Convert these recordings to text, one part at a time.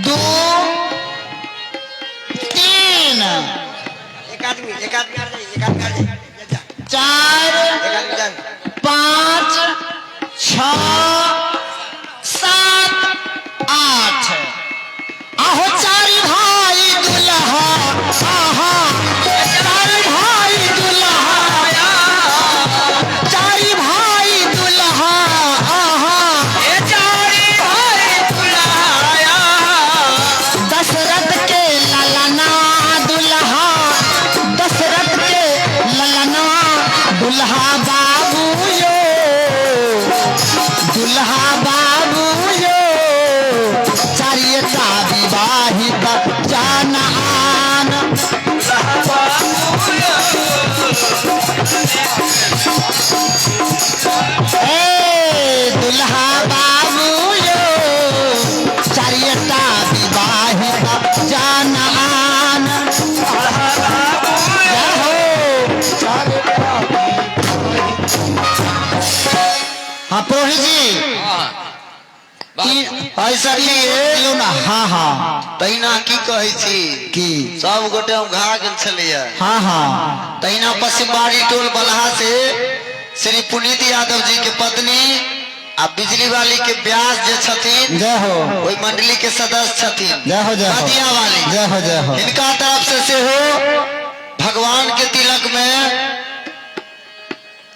दू, तीन, एक आदमी, एक आदमी आर जाइए, एक आदमी आर जाइए। जा, चारि, एक आदमी जान। 5, 6, 7, 8। आहो चारि भाई दुल्हा, आहा चारि भाई दुल्हा, चारि भाई दुल्हा, आहा चारि भाई दुल्हा। दशरथ के ललना दुल्हा, दशरथ के ललना दुल्हा बाबू यो, दुल्हा बाबू यो, चारिटा विवाहित जान आन। ए दुल्हा बाबू यो, चारिटा विवाहित जान आन। जय हो। हाँ पुरोहित जी, ऐसा की दियौ ना। हाँ हाँ। तहिना की कहै छी की? सब गोटे हम घा गेल छलैया। हाँ हाँ। तहिना पश्चिमबाड़ी टोल बलहा से श्री पुनीत यादव जी के पत्नी आ बिजली वाली के व्यास जे छथिन, जय हो, ओहि मंडली के सदस्य छथिन, जय हो, जय हो, बदिया वाली, जय हो, जय हो। हिनका तरफ से सेहो भगवान के तिलक में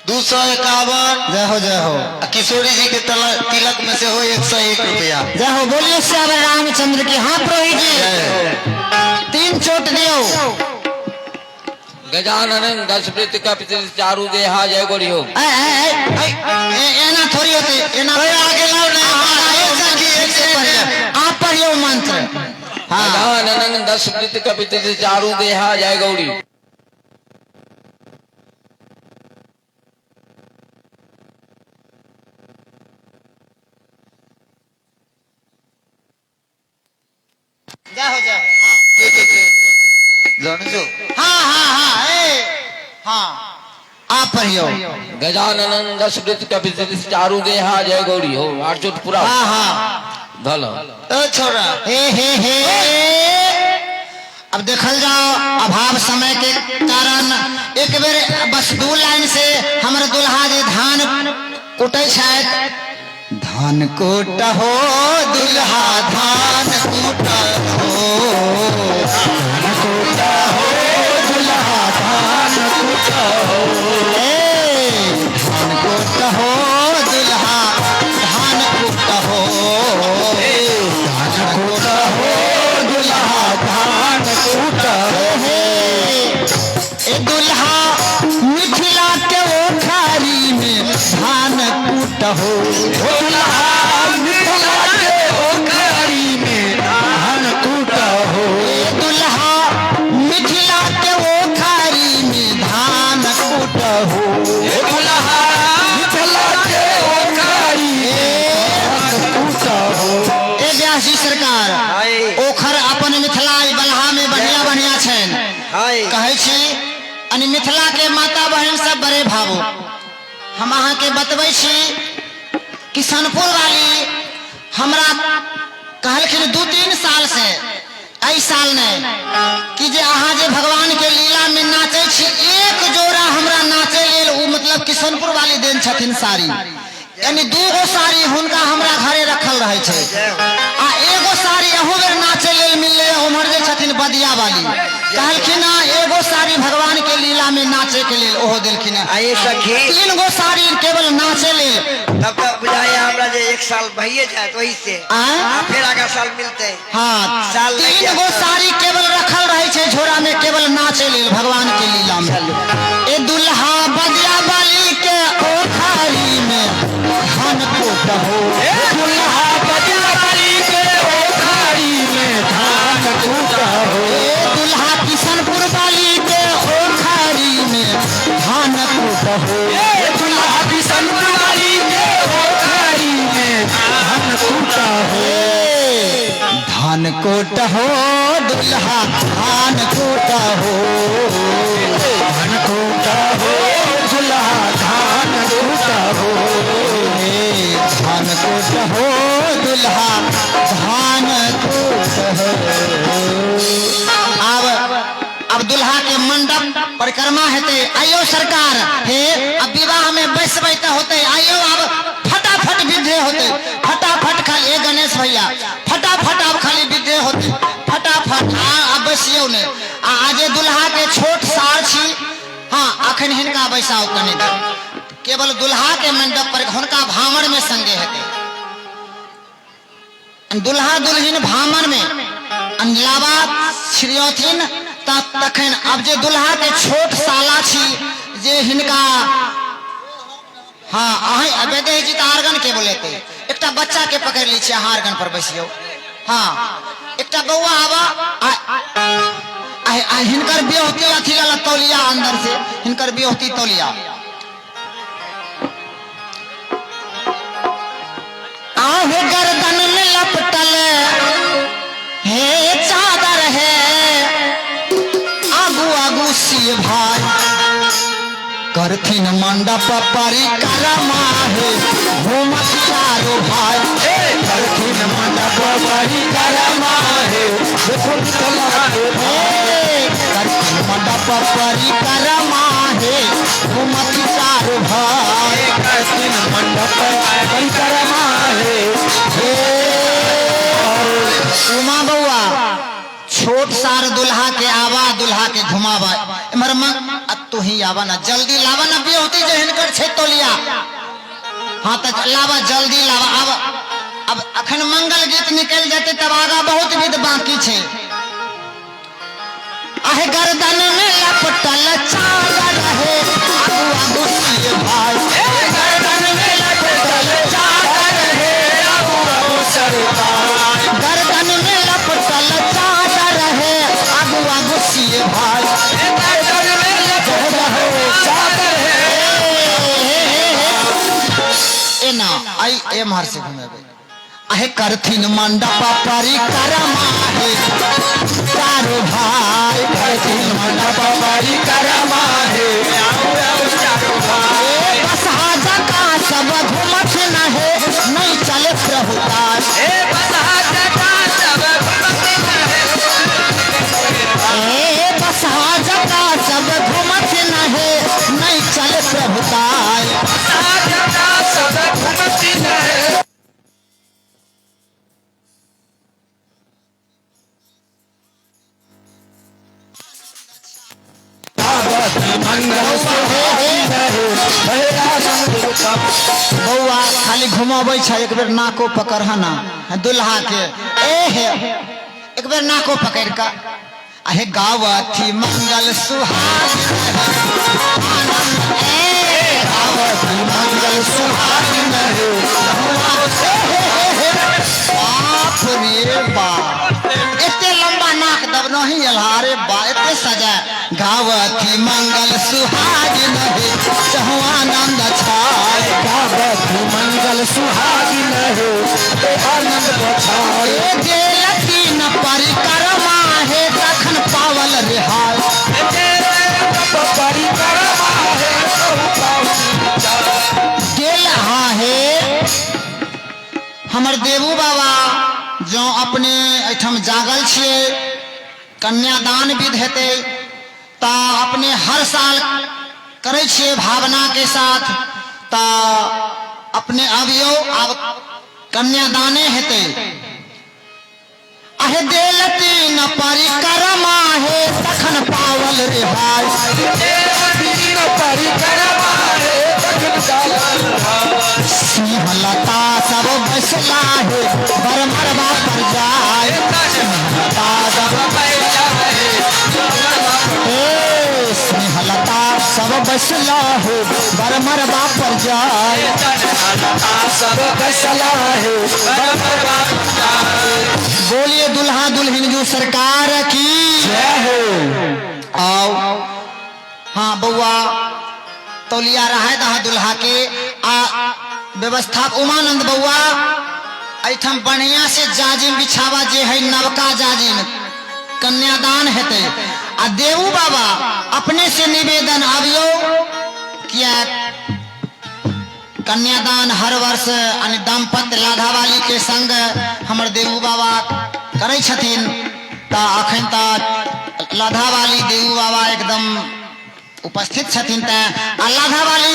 251। जय हो, जय हो। आ किशोरी जी के तिलक में सेहो 101 रुपया। जय हो, बोलिए श्याम रामचंद्र की। हाँ पुरोहित जी, 3 चोट दियो। गजानन दशवृत्त कपित चारु देहा जय गौरी हो। ए, ए, ए, ए, एना थोड़ी होते, एना ओए, आगे लाओ ना। हाँ, एक सखी, एक से आप पढ़ियो मंत्र। हाँ। गजानन दशवृत्त कपित चारु देहा जय गौरी। जय हो, जय हो। जाने जो। हाँ हाँ हाँ, ए, हाँ आप पढ़ियो। गजानन दशवृत्त कपित चारु देहा जय गौरी हो। 8 चोट पूरा। हाँ हाँ। धल। ए छोरा। हे हे हे। अब देखल जाओ, अभाव समय के कारण एक बेर बस 2 लाइन से हमर दुल्हा जे धान कुटै छथि। धान कूट हो दुल्हा, धान कूट हो, धान कूट हो दुल्हा, धान कूट हो, ए धान कूट हो दुल्हा, धान कूट हो, धान कूट हो दुल्हा, धान कूट हो। ए दुल्हा मिथिला के ओखारी में धान कूट हो, दुल्हा मिथिला के ओखारी में धान कूट हो, ए दुल्हा मिथिला के ओखारी में धान कूट हो, दुल्हा मिथिला के ओखारी में धान कूट हो। ए व्यास जी सरकार, ओखर अपन मिथिला बलहा में बढ़िया बढ़िया छनि। कहै छी अनि मिथिला के माता बहन सब बड़े भावुक। हम अहाँ के बतबै छी किशनपुर वाली हमरा कहलखिन 2-3 साल से, एहि साल नहि, कि जे अहाँ जे भगवान के लीला में नाचै छी, एक जोड़ा हमरा नाचै लेल ओ मतलब किशनपुर वाली देन छथिन साड़ी, यानी 2 गो साड़ी हुनका हमरा घरे रखल रहै छै, आ एगो साड़ी अहू बेर नाचै लेल मिललै। उम्हर जे छथिन बदिया वाली कहलखिन हँ एगो साड़ी भगवान के लीला में नाचे के लेल ओहो देलखिन हँ। आइए सखी। 3 गो साड़ी केवल नाचे लेल। तब तक बुझाया हमरा जे 1 साल भइए जाए वही से, आँय? आ फिर आगा साल मिलते। हाँ, साल 3 लग गो जाता। साड़ी केवल रखल रहे छै झोरा में, केवल नाचे लेल भगवान के लीला में। ए दुल्हा बदिया वाली के ओखारी में धान कूट हो, दुल्हा बदिया वाली के ओखारी में धान कूट हो, ए दुल्हा किशनपुर वाली के ओखारी में धान कूट हो, दुल्हा किशनपुर वाली के ओखारी में धान कूट हो, धान कूट हो दुल्हा, धान कूट हो, धान कूट हो दुल्हा, धान कूट हो, धान कूट हो दुल्हा, धान कूट आब अब दुल्हा के मंडप परिक्रमा हेतै। आइयो सरकार हे, अब विवाह में बैसबै तऽ होतै। आइयो अब फटाफट विधे होतै, फटाफट खाली। ए गणेश भैया, फटाफट आब खाली विधे होतै, फटाफट। आ आब बैसियौ ने। आ जे दुल्हा के छोट सार छी, हाँ अखन हिनका बैसाउ कनि देर। केवल दुल्हा के मंडप पर हुनका भामर में संगे हेतै। दुल्हा दुल्हिन भामर में लाबा छिड़ियथिन तखन। अब जे दुल्हा के छोट साला छी जे हिनका, हाँ अहें वैदेही जी तऽ आर्गन के बोलेतै। एकटा बच्चा के पकड़ि लै छी, अहाँ आर्गन पर बैसियौ। हाँ एकटा बौआ आबा। आ हिनकर बियौती अथी लला तौलिया अंदर से, हिनकर बियौती तौलिया। आहे गर्दन में लपटल हे चादर है, आगू आगू सी भाई करथिन मंडप परिक्रमा हे, घूमत चारो भाई। करथिन मंडप परिक्रमा हे, करथिन मंडप परिक्रमा हे, घूमत चारो भाई। करथिन मंडप परिक्रमा हे। उमा बउआ, छोट सार दुल्हा के आवा, दुल्हा के घुमावा इमहर। तू ही आवा ना, जल्दी लावा ना बियौती जे हिनकर छै तौलिया। हाँ तऽ लावा, जल्दी लावा। अब अखन मंगल गीत निकल जेतै तब आगा बहुत विध बाकी छै। आहे गर्दन में लपटल चादर है, आगू आगू सिए भाई। गर्दन में लपटल चादर है, आगू आगू सरकार। गर्दन में लपटल चादर है, आगू आगू सिए भाई। गर्दन में लपटल चादर है। एना आई एम्हर से घुमेबै। आहे करथिन मंडप परिक्रमा हे चारो भाई। करथिन मंडप परिक्रमा हे, आगू आगू चारो भाई। बसहा जकाँ सब घुमथिन हे, नहीं चले प्रभुताई। ए बसहा जकाँ सब घुमथिन हे, ए बसहा जकाँ सब घुमथिन हे, नहीं चले प्रभुताई। बसहा जकाँ सब घुमथिन हे। बौआ खाली घुमाबै छै, एक बेर नाको पकड़ ना दुल्हा के। ए हे एक बेर नाको पकड़ कऽ अहे गावथी मंगल सुहाग ए गावथी मंगल सुहाग। बाप रे बाप, एते लंबा नाक दबनो ही अरे बा, एते सजा। गावथी मंगल सुहागिन हे चहुआनंद छाय। गावथी मंगल सुहागिन हे आनंद छाय। ए देलती न परिक्रमा हे तखन पावल रिहाय। परिक्रमा हे देल हा हे हमर देवू बाबा जो अपने एहिठाम जागल छियै, कन्यादान विध हेतै तऽ अपने हर साल करै छियै भावना के साथ, तऽ अपने अबियौ, आब कन्यादाने हेतै। अहे देलती न परिक्रमा हे तखन पावल रिहाय। परिक्रमा हे तखन सिंहलता सब बैसला हे बर मरबा पर जाय। सिंहलता सब हे, स्नेहलता सब बैसला हे बर मरबा पर जाय। सब बैसला हे। बोलिए दुल्हा दुल्हन जो सरकार की जय हो। आओ हाँ बउआ तौलिया रहा दहा दुल्हा के आ व्यवस्था। उमानंद बउआ, एहिठाम बढ़िया से जाजिम बिछावा जे है नवका जाजिम, कन्यादान हेतै। आ देवू बाबा अपने से निवेदन आबियौ, किया कन्यादान हर वर्ष यानी दाम्पत्य लाधावाली के संग हमर देवू बाबा करै छथिन। तऽ अखन तऽ लाधा वाली देऊ बाबा एकदम उपस्थित छथिन, तऽ आ लाधा वाली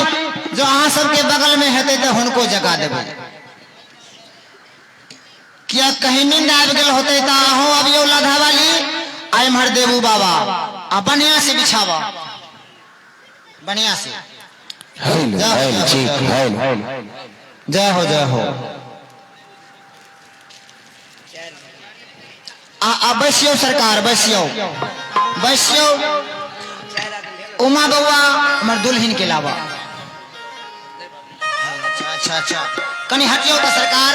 जो अहाँ सबके बगल में हेतै तऽ हुनको जगा देबै, किया कहीं नींद आबि गेल होतै तऽ अहूँ अबियौ लाधा वाली आ एम्हर देबू बाबा, आ बढ़िया से बिछाबऽ, बढ़िया से। हेलो हेलो, ठीक, हेलो। जय हो, जय हो। आ आ बैसियौ सरकार, बैसियौ, बैसियौ। उमा बौआ, हमर दुल्हन के लाबा। अच्छा अच्छा अच्छा, कनि हटियौ तऽ सरकार।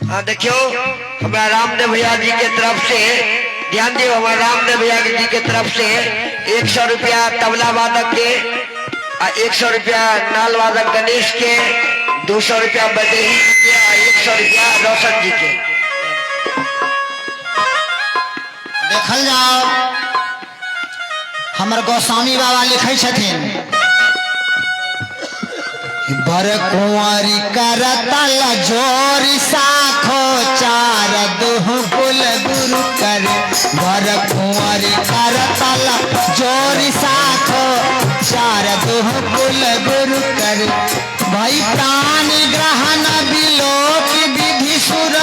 हाँ देखियो, हमारा रामदेव भैया जी के तरफ से ध्यान दियो, हमारा रामदेव भैया जी के तरफ से 100 रुपया तबला वादक के, आ 100 रुपया नाल वादक गणेश के, 200 रुपया बदेही जी के, आ 100 रुपया रोशन जी के। देखल जाओ, हमर गोस्वामी बाबा लिखै छथिन, बर कुंवरी करतल जोरी साखो चार दुह कुल गुरु कर। बर कुंवरी करतल जोरी साखो चार दुह कुल गुरु कर। भाई प्राण ग्रहण बिलोक विधि सुर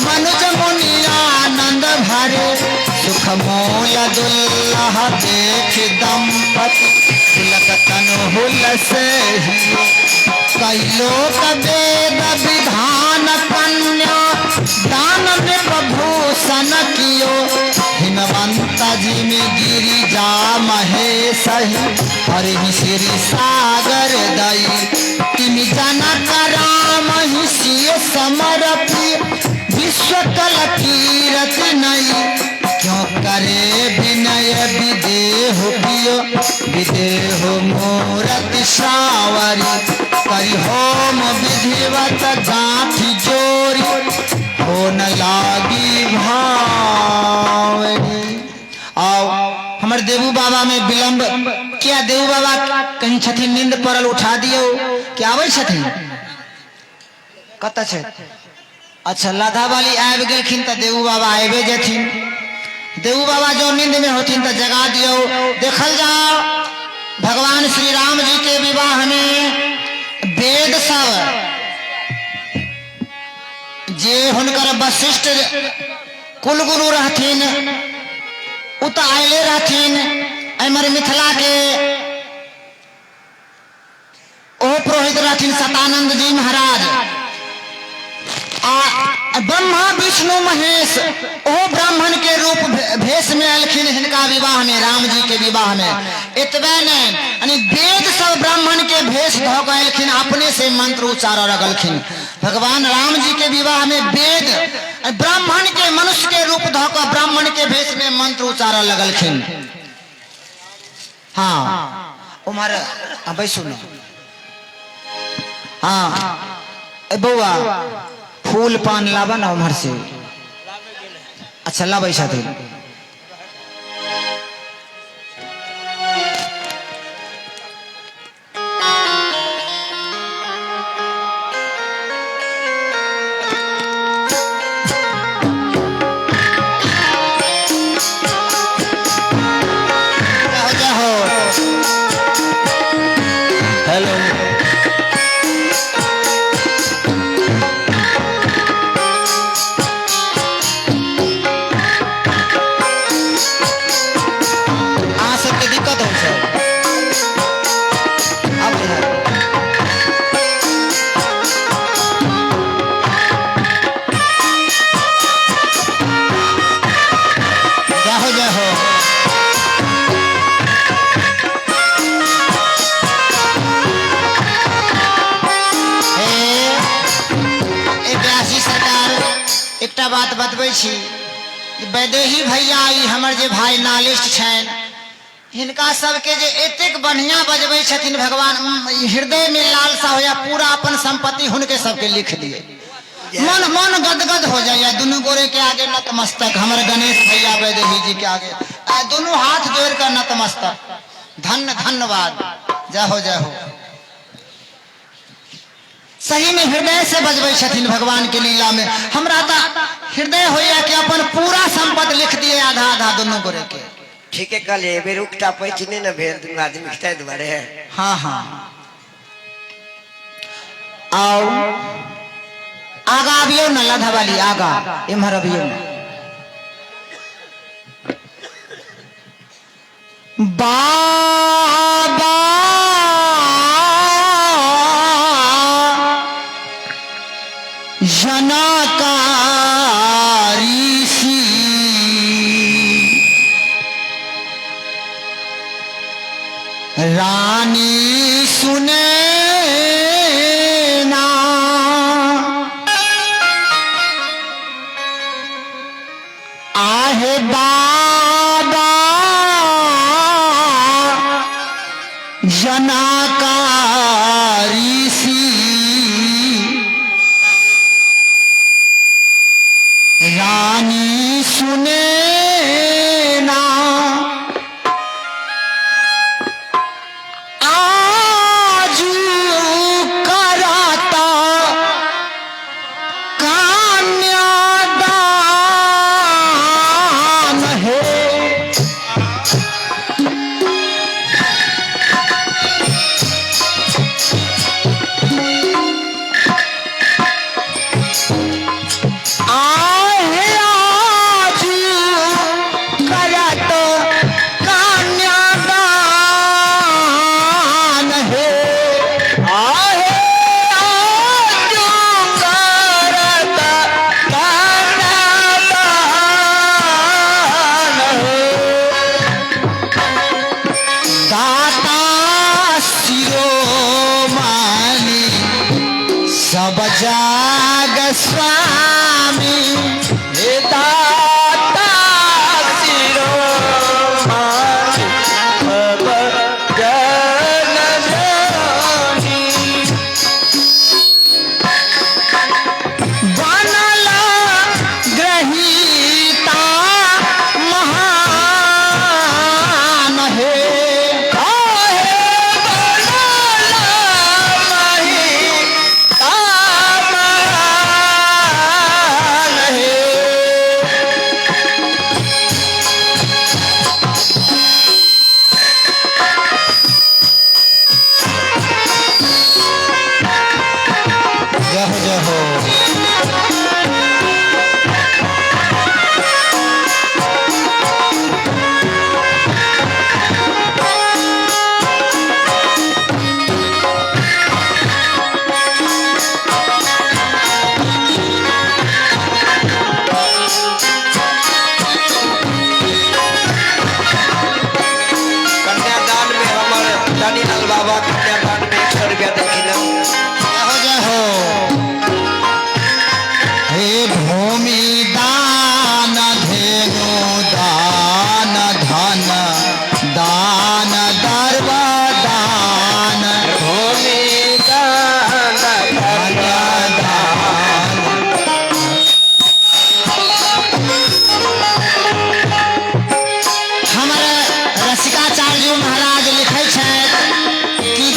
मनुज मुनि आनंद भरे। सुख मोल दुल्लह देख दंपति तिलक तनु हुल से कैलोक वेद विधान कन्या दान में भूषण कियो। हिमवंत जी में गिरिजा महेश हरि श्री सागर दई। तिमि जनक राम ही सिय समरपि विश्व कल कीरत नई। क्यों करे विनय विदेह पियो विदेह मूरत सावरी। करि होम विधिवत गांठ जोरी हो न लागी भावरी। आओ हमर देवू बाबा में विलंब किया? देवू बाबा कहीं छथिन नींद पड़ल, उठा दियौ। कि आबै छथिन? कतऽ छै? अच्छा, लाधा वाली आबि गेलखिन तऽ देवू बाबा आबि जेथिन। देवू बाबा जो नींद में होथिन तऽ जगा दियौ। देखल जाओ, भगवान श्री राम जी के विवाह में वेद सब जे हुनकर वशिष्ठ कुलगुरु रहथिन उ तऽ आयले रहथिन। एमहर मिथिला के ओ पुरोहित रहथिन सतानंद जी महाराज, आ ब्रह्मा विष्णु महेश ओ ब्राह्मण के रूप भेष में अलखिन हिनका विवाह में, राम जी के विवाह में। एतबे नहीं, यानी वेद सब ब्राह्मण के भेष धऽ कऽ एलखिन, अपने से मंत्र उच्चारण लगलखिन। भगवान राम जी के विवाह में वेद ब्राह्मण के मनुष्य के रूप धऽ कऽ ब्राह्मण के भेष में मंत्र उच्चारण लगलखिन। हाँ उम्हर बैसू ने। हाँ ए बौआ, फूल पान लाबा ना उम्हर से। अच्छा लाबै छथिन। जय जय हो। हेलो। अहाँ सबके दिक्कत होइ छै? आब इधर। जय हो, जय हो। हे ए व्यासी सरकार, एकटा बात बतबै छी, वैदेही भैया ई हमर जे भाई नालिस्ट छनि, हिनका सबके जे एतेक बढ़िया बजबै छथिन भगवान, हृदय में लालसा होया पूरा अपन संपत्ति हुनके सबके लिख दिए। मन मन गदगद हो जाइए दुनू गोरे के आगे नतमस्तक। हमर गणेश भैया वैदेही जी के आगे आ दुनू हाथ जोड़ कर नतमस्तक। धन्य धन्यवाद। जय हो जय हो। सही में हृदय से बजबै छथिन भगवान के लीला में। हमरा तऽ हृदय होइया कि अपन पूरा संपत्ति लिख दिए आधा आधा दुनू गोरे के। ठीके कहलियै, एहि बेर उकटा पैच नहि ने भेल दुनू आदमी के, ताहि दुआरे। हाँ हाँ। आओ आगा अबियौ ने लधा वाली, आगा इम्हर अबियौ ने। बाबा जनकारी सी रानी सुने ना, आहे बाबा जनाकारी सी रानी सुने ना, आजू कराता कान्यादान है। आहे आजू करत कान्यादान है। आहे आजू करत कान्यादान है। दाता शिरोमणि सब जाग स्वामी, हे दाता शिरोमणि सब जन स्वामी। बनला ग्रहीता महान है। आहे बनला महिता महान है। जय हो जय हो। कन्यादान में हमर धनीलाल बाबा कन्यादान में 100 रुपया देलखिन हँ। जय हो जय हो। हे भूमि दान धेनु दान धन दान दर्भ दान, भूमि दान धन दान। हमर रसिकाचार्य जी महाराज लिखै छथि कि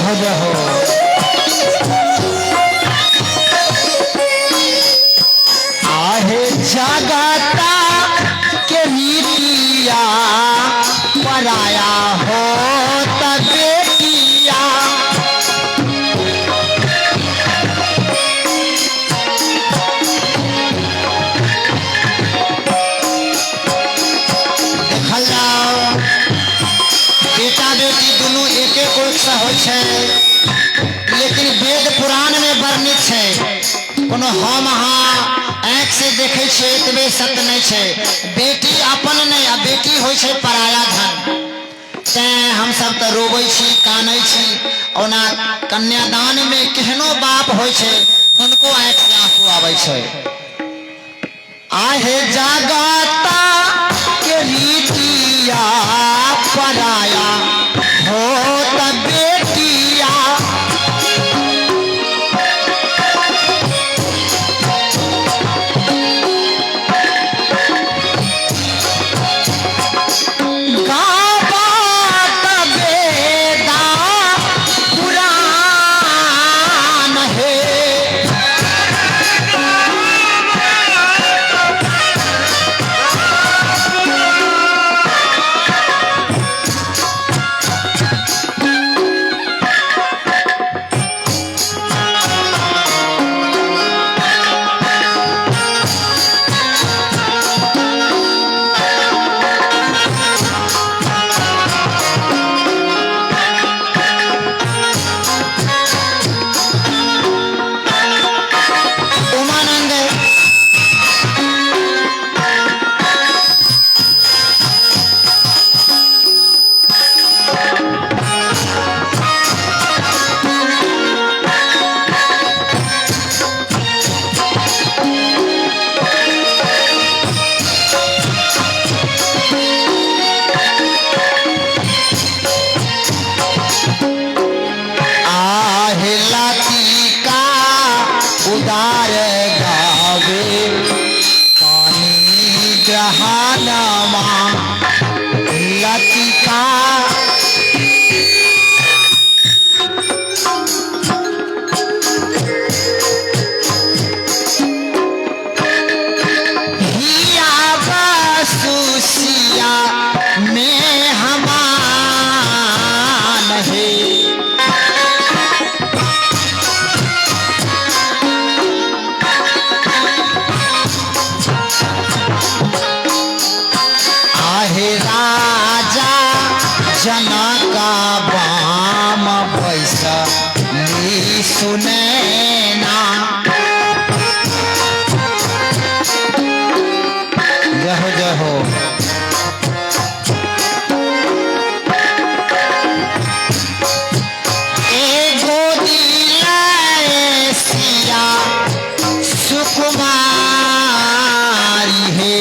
हो जय हो। आहे जगता के रीतिया पराया हो बेटिया। देखल जाओ बेटा बेटी दुनू एके कोख से होइ छै, लेकिन वेद पुराण में वर्णित छै। कोनो हम अहाँ आँखि से देखै छियै एतबे सत्य नहि छै। बेटी अपन नहि आ बेटी होइ छै पराया धन। तैं हमसब तऽ रोबै छी कानै छी। ओना कन्यादान में केहनो बाप होइ छै हुनको आँखि से आंसू आबै छै। आहे जगता के रीतिया पराया हो बेटिया। गावत वेदा पुराण हे। उमानंद आहे लतिका उदार गावे पानी ग्रहणमा लतिका। हिया बसुसिया में हमान हे। आहे राजा जनक बाम बैसा सुनैना। जय हो जय हो। एगो दिलाए सिया सुकुमारी हे।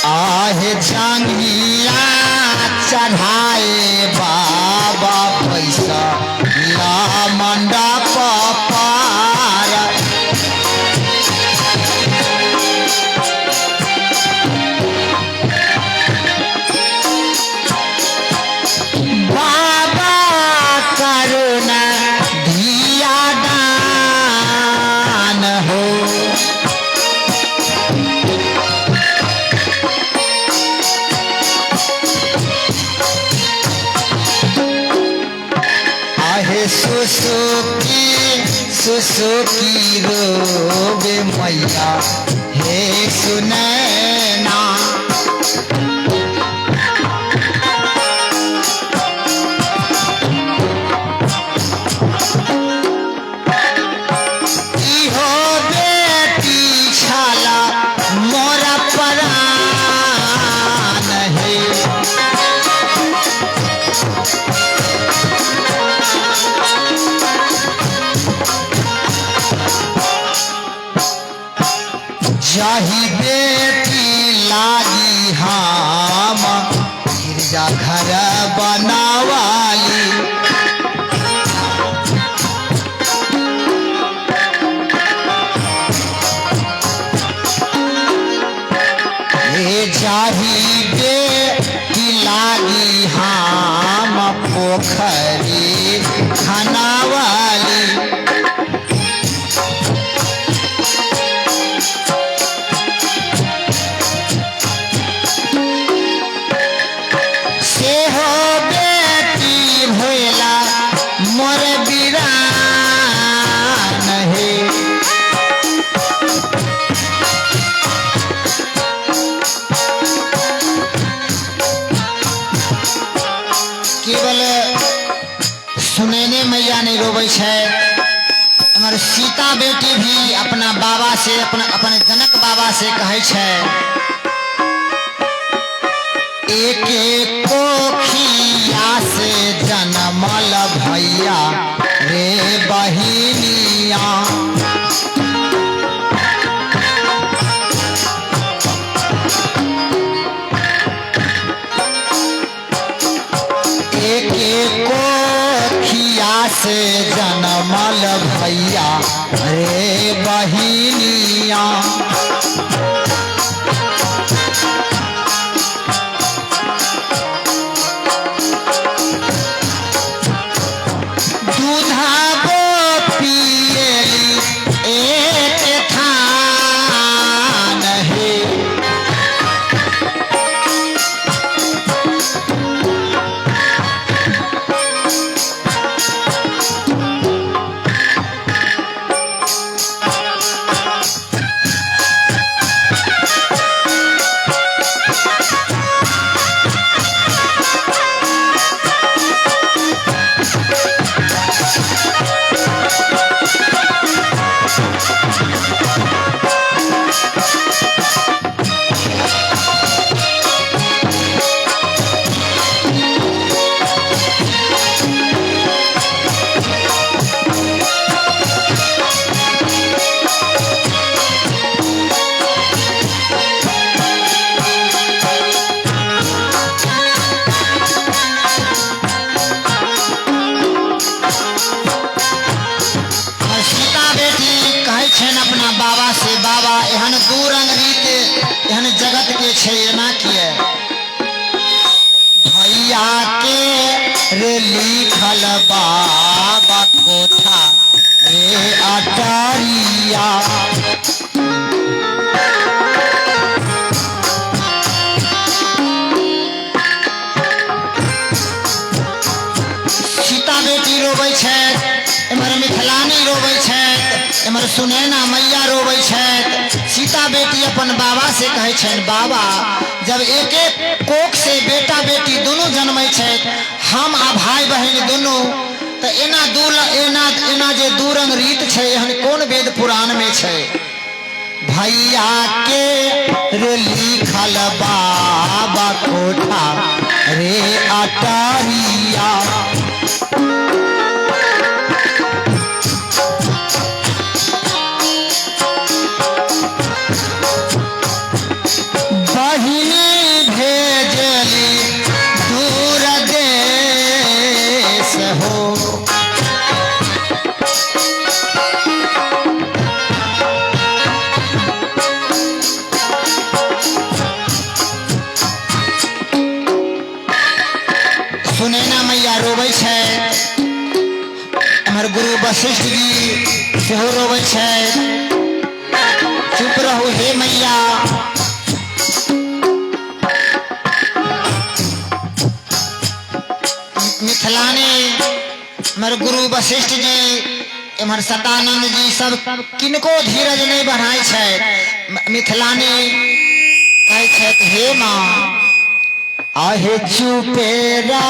आहे जांगिया चढ़ाए बाबा पैसा ला मंडप पार। बाबा करुणा धिया दान हो। आहे सुसुकी सुसुकी रोबे मैया हे सुनैना। इहो बेटी छाला मोरा परान हे। जाही बेटी लागी हम गिरजा घर बनावाली। ताही बेटी लागी हम पोखरी खनावाली। सेहो बेटी भैला मोर बिरान हे। केवल सुनैने मैया नहीं रोबै छै, हमर सीता बेटी भी अपना बाबा से, अपना अपन जनक बाबा से कहै छै, एक कोखिया से जनमल भैया रे बहिनिया। एक कोखिया से जनमल भैया रे बहिनिया। दूधाबो पियली एक थान हे। और सीता बेटी कहै छनि अपना बाबा से, बाबा एहन दू रंग रीत एहन जगत के छै, एना किए? भैया के रे लिखल बाबा कोठा रे अटारिया। सीता बेटी रोबै छथि, एम्हर मिथिलानी रोबै छथि, एम्हर सुनैना मैया रोबै छथि। सीता बेटी अपन बाबा से कहै छनि, बाबा जब एक एक कोख से बेटा बेटी दुनू जन्मै छथि, हम आ भाई बहिन दुनू, तऽ एना दू एना एना जे दू रंग रीत छै, एहन कोन वेद पुराण में छै? भैया के रे लिखल बाबा कोठा रे अटारिया। बहिनी भेजली दूर देश हो। सुनैना मैया रोबै छै, हमर गुरु वशिष्ठ जी सेहो रोबै छै। चुप रहू हे मैया। मिथिलानी हमर गुरु वशिष्ठ जी, एम्हर सतानंद जी, सब किनको धीरज नहीं बढ़ाइ छै। मिथिलानी कहै छथि, हे माँ, आहे चुपेरा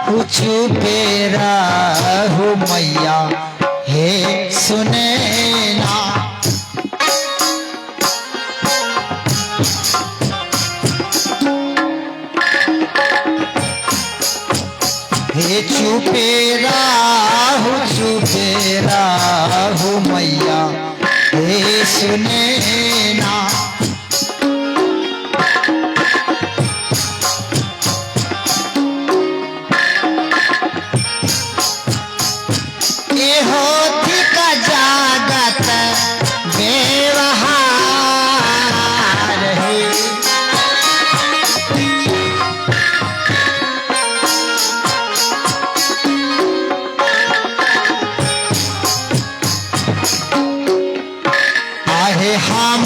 हु चुपेरा हु मैया हे सुनैना। हे चुपेरा हु चुपेरा हु मैया हे सुनैना। एहो थिक जागत व्यवहार हे। आहे हम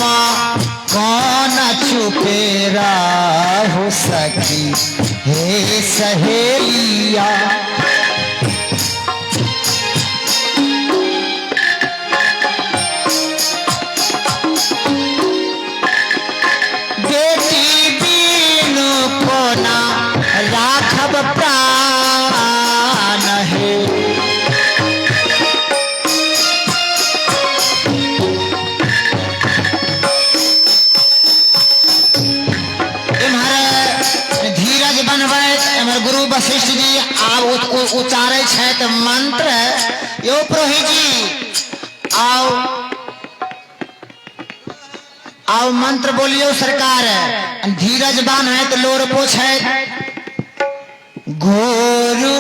कौन छुपे रहु सखी हे सहेलिया। बेटी बीनु कोना राखब प्राण हे। एम्हर धीरज बनबैत एम्हर गुरु वशिष्ठ जी आब उचारै छथि मंत्र। यो पुरोहित जी आओ आओ मंत्र बोलियो सरकार। धीरज बान्हैत लोर पोछैत। गुरु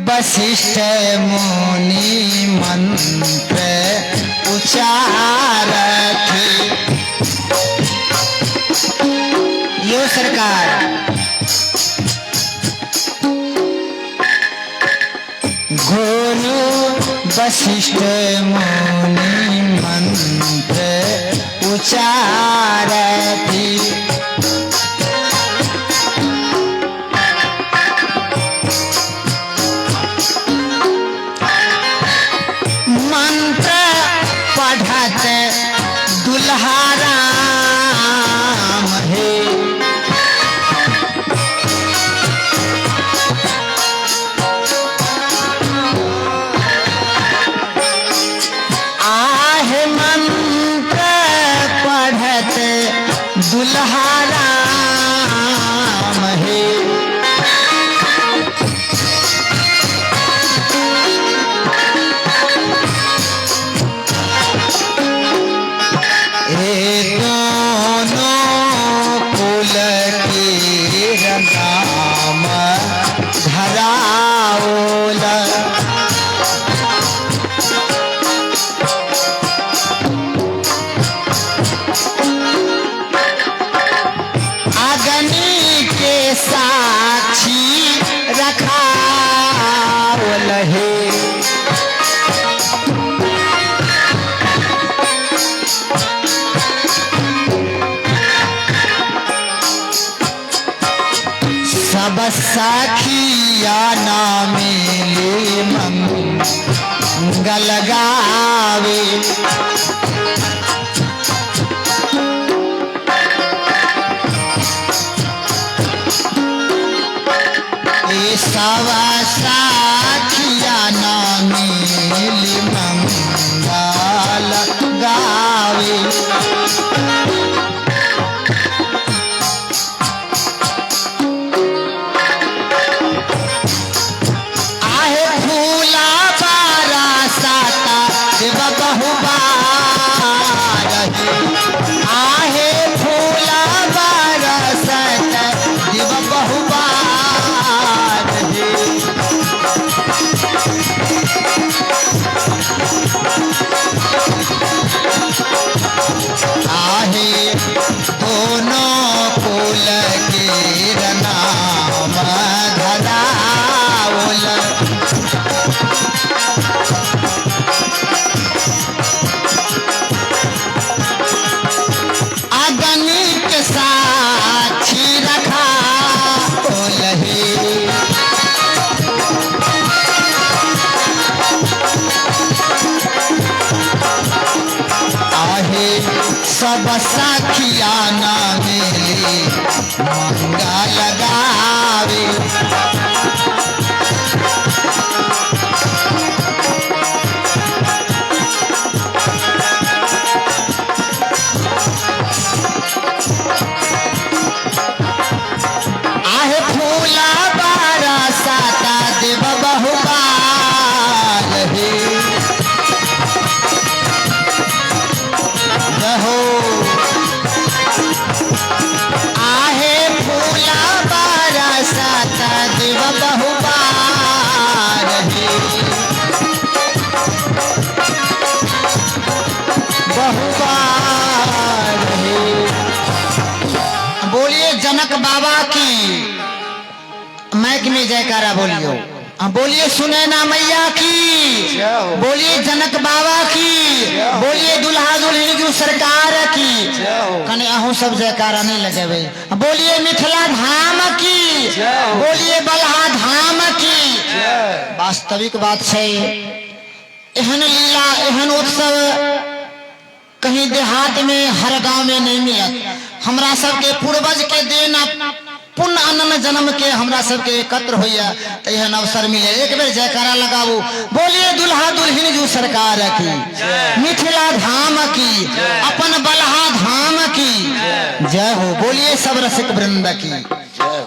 वशिष्ठ मुनि मंत्र उचारथि। यो सरकार गुरु वशिष्ठ मुनि मंत्र उचारथि। मंत्र पढ़त दुल्हा राम हे। आहे मंत्र पढ़त दुल्हा राम हे। ए दोनों कुल के नाम धराओल। अग्नि के साक्षी रखावल हे। सब सखिया ना मिली मंगल गावे। ए सब सखिया ना मिली मंगल गावे। आहे फूला बारा साता शिव बहुबार हे। आहे फूला बारा साता शिव बहुबार हे। आहे दोनों कुल के नाम धरावल। अग्नि के साक्षी रखा हे। आहे सब सखिया ना मिली मंगल गावे। आहे फूला बारा साता देव बहुबार हे। रहो आहे फूला बारा साता देव बहुबार हे। बहुबार हे। बोलिए जनक बाबा की मैक में जयकारा बोलियो। बोलिए सुनैना मैया की, बोलिए जनक बाबा की, बोलिए दुल्हा दुल्हन। जू सरकार की। कने अहूँ सब जयकारा नहीं लगेबै। बोलिए मिथिला धाम की, बोलिए बलहा धाम की। वास्तविक बात छै, एहन लीला एहन उत्सव कहीं देहात में हर गांव में नहीं मिलत। हमरा सबके पूर्वज के देन पुण्य अनन जन्म के हमरा सबके एकत्र होइया तो एहन अवसर मिले। एक बेर जयकारा लगाबू, बोलिए दुल्हा दुल्हिन जू सरकार की, मिथिला धाम की, अपन बलहा धाम की जय हो। बोलिए सब रसिक वृंद की।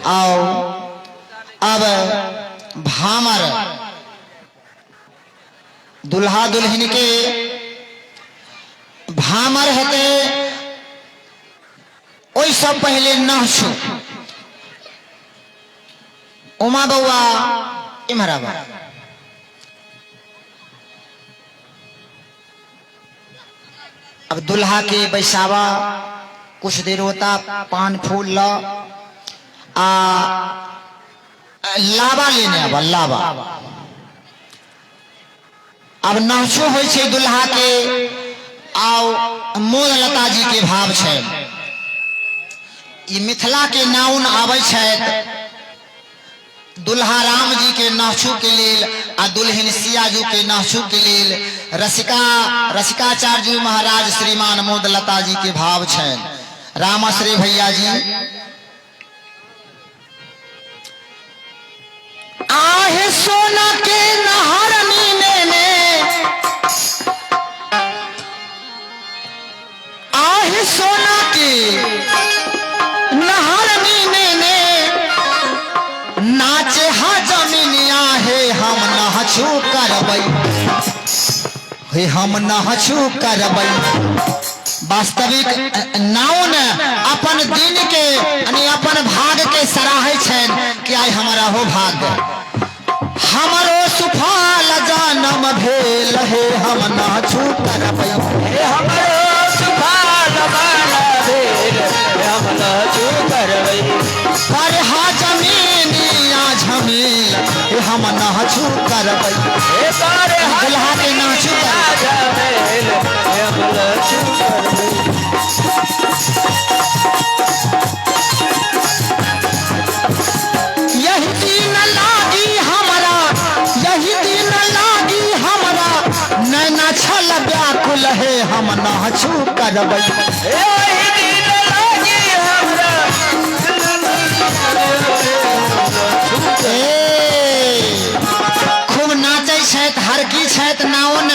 आओ अब भामर दुल्हा दुल्हिन के भामर हेतै ओहिसँ पहिले नहछू। उमा बौआ इम्हर आबा। अब दुल्हा के बैसावा कुछ देर होता पान फूल ल आ लावा लेने आबा लावा। अब नहछो होइ छै दुल्हा के। आओ मोद लता जी के भाव छै, ई मिथिला के नाउन आबै छथि दुल्हा राम जी के नहछू के लेल आ दुल्हिन सिया जी के नहछू के लेल। रसिका रसिकाचार्य जी महाराज श्रीमान मोद लता जी के भाव छनि। रामाश्री भैया जी आहे सोना के नहर मीने में, आहे सोना के नहर मीने में नाचे हा जमीनिया हे हम नहछू करबै, हे हम नहछू करबै। वास्तविक नाउन अपन दिन के यानी अपन भाग के सराहै छनि कि आइ हमरा हो भाग्य, हमरो सुफल जन्म भेल हे हम नहछू करबै, हे हमरो सुफल जन्म भेल हे हम नहछू करबै। पर हा जमीनिया झमेल हे हम नहछू करबै, हे पर हा दुल्हा के नहछू करबै। झमेल हे हम नहछू करबै। यही दिन लागी हमरा, यही दिन लागी हमरा नैना छल व्याकुल हे हम नहछू करबै, यही दिन लागी हमरा। ए खूब नाचै छथि हरकी छथि नाउन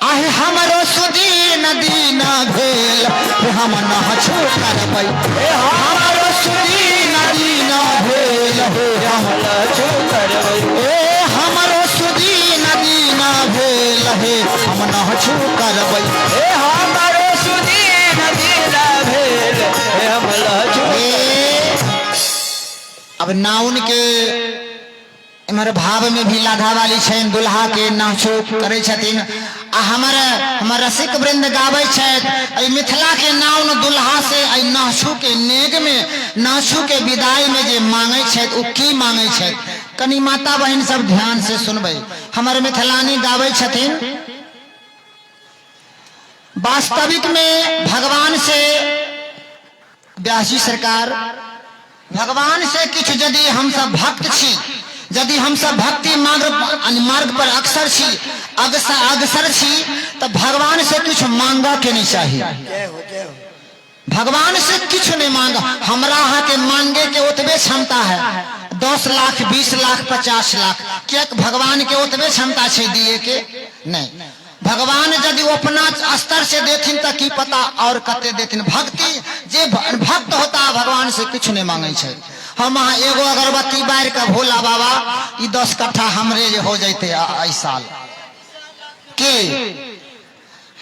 आहे हमरो सुदीन दीन भेल हे हम नहछू करबै, हे हमरो सुदीन दीन भेल हे हम नहछू करबै, ए हमरो सुदीन दीन भेल हे हम नहछू करबै, हे हमरो सुदीन दीन भेल हे हम नहछू। ए अब नाउन के इम्हर भाव में भी लाधा वाली छनि दुल्हा के नहछू करै छथिन आ हमर हमर रसिक वृंद गाबै छथि एहि मिथिला के नाउन दुल्हा से एहि नहछू के नेग में नहछू के विदाई में जे मांगै छथि ओ की मांगै छथि कनि माता बहिन सब ध्यान से सुनबै। हमर मिथिलानी गाबै छथिन वास्तविक में भगवान से व्यास जी सरकार भगवान से किछु यदि हम सब भक्त छी, यदि हम सब भक्ति मार्ग पर अक्सर छी अग्रसर छी तो भगवान से किछु मांगऽ के नहीं चाही। भगवान से किछु नहीं मांग, हमरा अहाँ के मांगे के ओतबे क्षमता है 10 लाख 20 लाख 50 लाख, किएक भगवान के ओतबे क्षमता छै दिए के नहीं। भगवान यदि अपना स्तर से देथिन तो की पता और कते देथिन। भक्ति जे भक्त होता है भगवान से किछु नहीं मांगे छै। हम अहाँ एगो अगरबत्ती बारि के भोला बाबा ई 10 कट्ठा हमरे जे हो जैते एहि साल के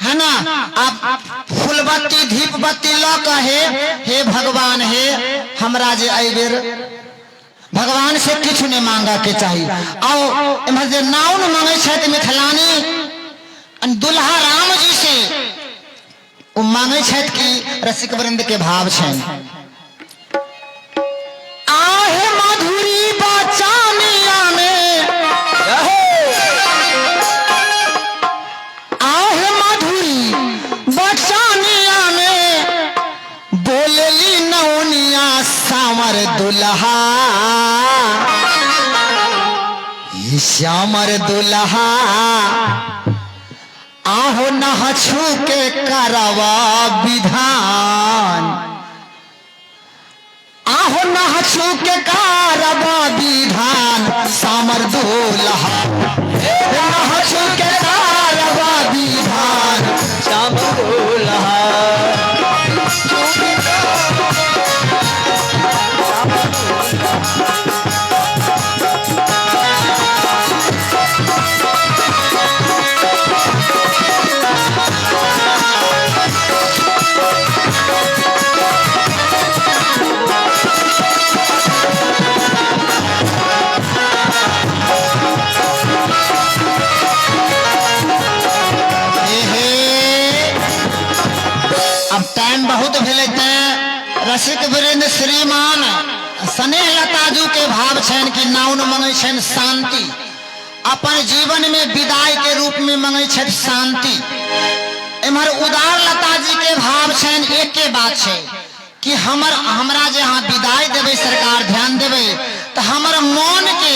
है ना। आप फूलबत्ती धीप बत्ती ल के हे हे भगवान हे हमरा जे एहि बेर भगवान से किछु नहीं मांगा के चाही। आओ एम्हर जे नाउन मांगे छथि मिथिलानी दुल्हा राम जी से ओ मांगे छथि कि रसिक वृंद के भाव छनि आहे माधुरी बचानिया में, आहे माधुरी बचानिया दुल्हा, ई श्यामर दुल्हा, आहो नह छू के करवा विधान, आहो नह छू के करवा विधान, सामर दुल्हा, नह छू के करवा विधान, श्याम दुल्हा। एहे, अब टाइम बहुत भेलै तें रसिक वृंद श्रीमान स्नेह लताजू के भाव छनि कि नाउन मंगै छनि शांति, अपन जीवन में विदाई के रूप में मंगै छथि शांति। एम्हर उदार लताजी के भाव छनि एके बात छै कि हमर हमरा जे अहाँ विदाई देबै सरकार ध्यान देबै तऽ हमर मोन के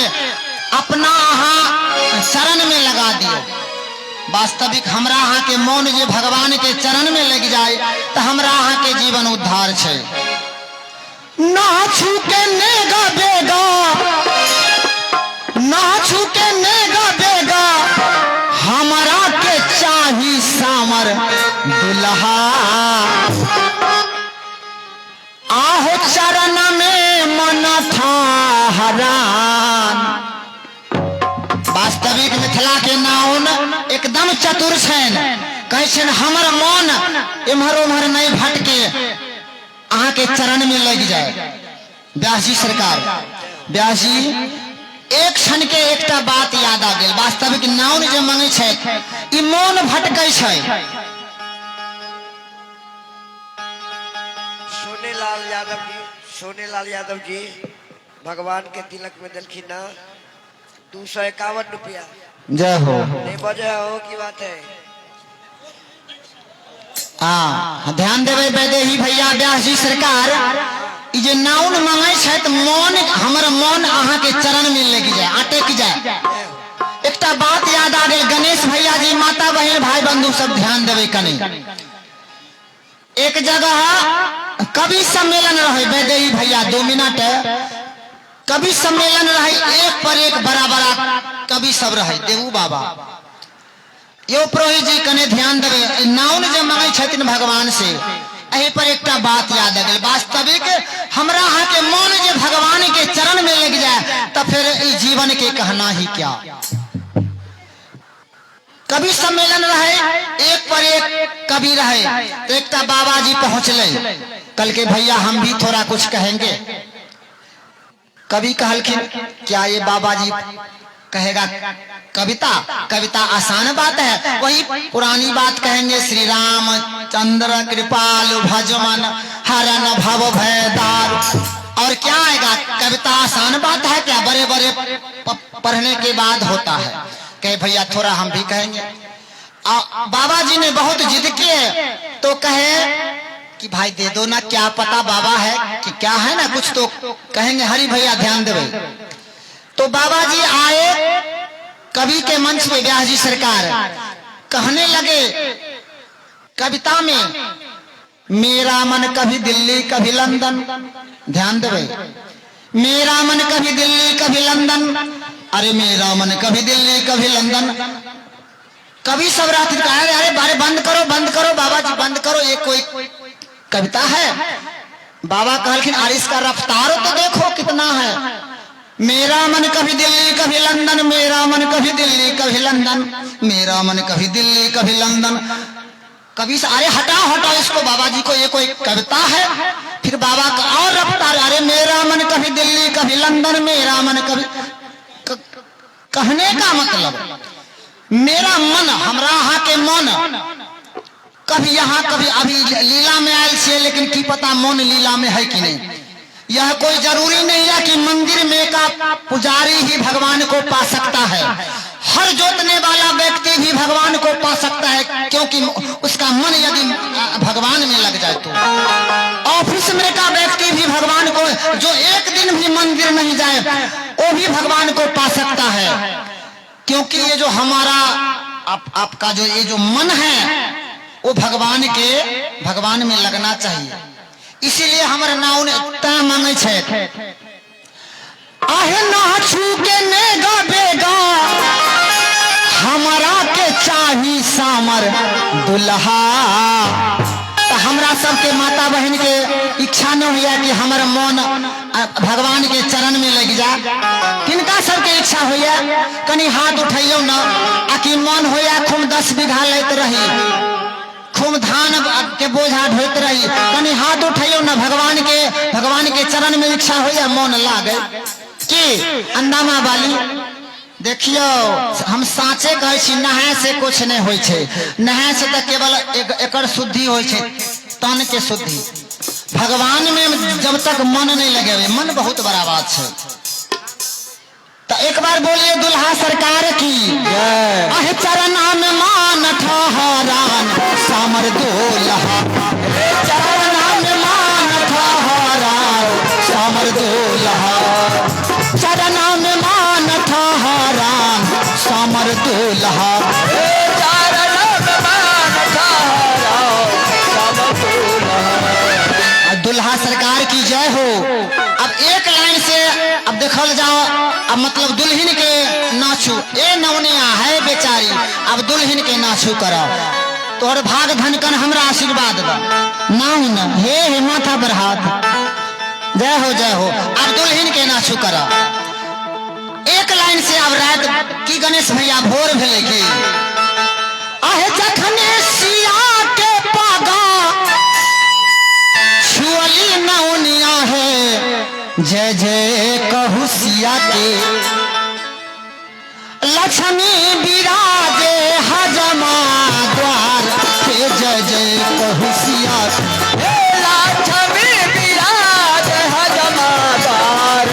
अपना अहाँ चरण में लगा दियौ। वास्तविक हमरा अहाँ के मोन जे भगवान के चरण में लग जाए तो हमरा अहाँ के जीवन उद्धार छै। ना छू के नेगा बेगा, ना छू के नेगा बेगा, हमरा के चाही सामर दुल्हा, आहो चरण में मन था हरान। वास्तविक मिथिला के नाउन एकदम चतुर छनि, कहै छनि हमर मन एम्हर ओम्हर नहीं भटके, अहाँ के चरण में लग जाए। व्यास जी सरकार, व्यास जी एक क्षण के एकटा बात याद आ गेल। वास्तविक नाउन जे मंगै छथि ई मन भटकै छै। सोनेलाल यादव जी, सोनेलाल यादव जी भगवान के तिलक में दिलखिन ना 251 रुपया। जय हो। नहीं बजे हो की बात है। हाँ ध्यान देबै वैदेही भैया व्यास जी सरकार, ई जे नाउन मंगै छथि मन हमर मन अहाँ के चरण में लग जाए, अटक जाए। एकटा बात याद आ गेल, गणेश भैया जी माता बहन भाई बंधु सब ध्यान देबै कनी। एक जगह कवि सम्मेलन रहे वैदेही भैया 2 मिनट, कवि सम्मेलन रहे, एक पर एक बड़ा बड़ा कवि सब रहे। देवू बाबा यो पुरोहित जी कने ध्यान देबै, नाउन जे मंगै छथिन भगवान से, एहि पर एकटा बात याद आ गेल। वास्तविक हमरा अहाँ के मन जे भगवान के चरण में लग जाए तो फिर ई जीवन के कहना ही क्या। कवि सम्मेलन रहे, एक पर एक कवि रहे, तो एकटा बाबा जी पहुंचले, कल के भैया हम भी थोड़ा कुछ कहेंगे। कवि कहलखिन क्या ये बाबा जी कहेगा कविता? कविता आसान बात है, वही पुरानी बात कहेंगे, श्री राम चंद्र कृपाल भजमन हरन भव भय दारु। और क्या आएगा? कविता आसान बात है क्या? बड़े बड़े पढ़ने के बाद होता है। कहे भैया थोड़ा हम भी कहेंगे। बाबा जी ने बहुत जिद किए तो कहे कि भाई दे दो ना, क्या पता बाबा है कि क्या है ना, कुछ तो कहेंगे। हरि भैया ध्यान देवे। तो बाबा जी आए कवि के मंच पे, व्यास जी सरकार कहने लगे कविता में, मेरा मन कभी दिल्ली कभी लंदन, ध्यान देवे, मेरा मन कभी दिल्ली कभी लंदन, अरे मेरा मन कभी दिल्ली कभी लंदन। कवि सब रात कहा अरे बारे बंद करो बंद करो बाबा जी बंद करो, ये कोई कविता है? बाबा कहलखिन अरे इसका रफ्तार तो देखो कितना है। मेरा मन कभी दिल्ली कभी लंदन, मेरा मन कभी दिल्ली कभी लंदन, मेरा मन कभी दिल्ली कभी लंदन। कभी से अरे हटाओ हटाओ इसको बाबा जी को, ये कोई कविता है? फिर बाबा का और रफ्तार, अरे मेरा मन कभी दिल्ली कभी लंदन, मेरा मन कभी कहने का मतलब मेरा मन, हमरा अहाँ के मन कभी यहाँ कभी अभी लीला में आयल छियै, लेकिन की पता मन लीला में है कि नहीं। यह कोई जरूरी नहीं है कि मंदिर में का पुजारी ही भगवान को पा सकता है, हर जोतने वाला व्यक्ति भी भगवान को पा सकता है, क्योंकि उसका मन यदि भगवान में लग जाए तो। ऑफिस में का व्यक्ति भी भगवान को, जो एक दिन भी भी मंदिर नहीं जाए वो भी भगवान को पा सकता है। क्योंकि ये जो हमारा आपका जो ये जो मन है वो भगवान के भगवान में लगना चाहिए। इसीलिए हमर नाउन तय मांगे छे आहे नाचू के नेगा बेगा हमारा के चाही सामर दुल्हा। तो हमरा सबके माता बहन के इच्छा न होइया कि हमर मन भगवान के चरण में लग जा। किनका सबके इच्छा होइया कनी हाथ उठैयो न, आ कि मन होइया खूब 10 बीघा लैत रही, खूब धान के बोझा ढोइत रही, कनी हाथ उठैयो न, भगवान के चरण में इच्छा होइया मन लागे कि अंदामा वाली। देखियो हम साँचे कहै छी नहाय से कुछ नहीं होइ छै, नहाय से तऽ केवल एकर शुद्धि होइ छै, तन के शुद्धि। भगवान में जब तक मन नहीं लगेबै, मन बहुत बड़ा बात छै। तो एक बार बोलिए दुल्हा सरकार की अह चरणा में मान ठहरान सामर दुल्हा, चरणा में मान ठहरान सामर दुल्हा, चरणा में मान ठहरान सामर दुल्हा, चरणा में मान ठहरान सामर दुल्हा। दुल्हा सरकार की जय हो। अब एक लाइन से अब देखल जाओ, अब मतलब दुल्हन के नाचू, ए नवनिया है बेचारी, अब दुल्हन के नाचू करो, तोहर भाग धनकन हमरा आशीर्वाद द नाउ न हे हे माथा पर हाथ, जय हो जय हो। अब दुल्हन के नाचू करो एक लाइन से। अब रात की गणेश भैया भोर भेले की आहे जखने सिया के पागा छुअली नौनिया है, जय जय कहू सिया के लक्ष्मी विराजे हजमा द्वार के, जय जय कहू सिया के लक्ष्मी विराजे हजमा द्वार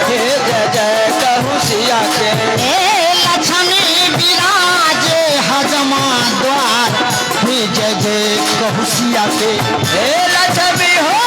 के, जय जय कहू सिया के लक्ष्मी विराजे हजमा द्वार के, जय जय कहू सिया के लक्ष्मी हो